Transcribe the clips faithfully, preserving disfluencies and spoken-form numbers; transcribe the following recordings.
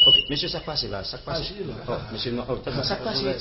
Ok, mesye, sa k pase la? Sa k pase? Oh, mesye, non, oh, sa k pase?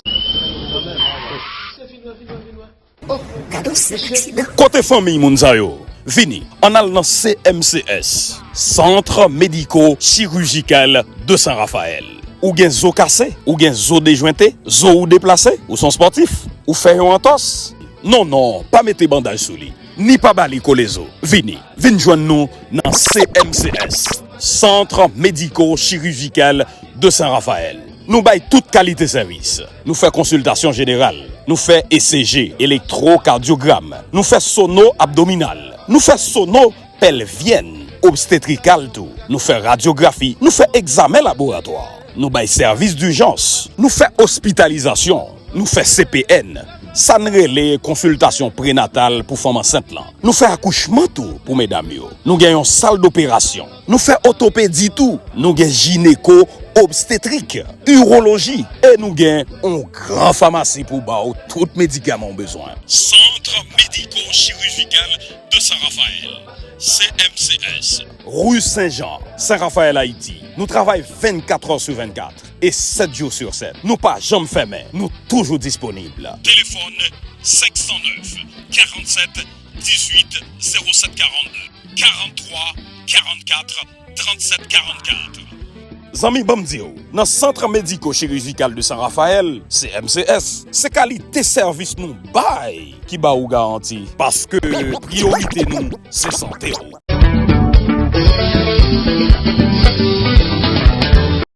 Gade yon sèl aksidan. Kote fanmiy moun sa yo? Vini, ann al nan C M C S, Centre Médico Chirurgical de Saint Raphaël. Ou gen zo kase, ou gen zo dejwente, zo ou deplase, ou se yon spòtif, ou fè yon antòs. Non, non, pa mete bandaj sou li, ni pa ba li kole zo. Vini, vin jwenn nou nan C M C S, Centre Médico Chirurgical de Saint Raphaël. Nou bay tout kalite sèvis. Nou fè konsiltasyon jeneral. Nou fè E C G, elektwokadyogram. Nou fè sono abdominal. Nou fè sono pelvyèn, obstetrikal tou. Nou fè radyografi. Nou fè egzamen laboratwa. Nou bay sèvis dijans. Nou fè ospitalizasyon. Nou fè C P N. Sa n rele konsiltasyon prenatal pou fanm ansent lan. Nou fè akouchman tou pou medam yo. Nou gen yon sal doperasyon. Nou fè otopedi tou. Nou gen jineko obstetrik, iwoloji, e nou gen yon gran famasi pou ba w tout medikaman w bezwen. Centre Médico Chirurgical de Saint Raphaël, C M C S, rue Saint Jean, Saint Raphaël, Ayiti. Nou travay vennkat è sou vennkat e sèt jou sou sèt. Nou pa janm fèmen, nou toujou disponib. Telefòn senk san nèf, karanntsèt, dizuit, zewo sèt, karannde, karanntrwa, karannkat, trannsèt, karannkat. Zanmi, ban m di w, nan Centre Médico Chirurgical de Saint Raphaël, C M C S, se kalite sèvis nou bay ki ba ou garanti, paske priyorite nou se sante w.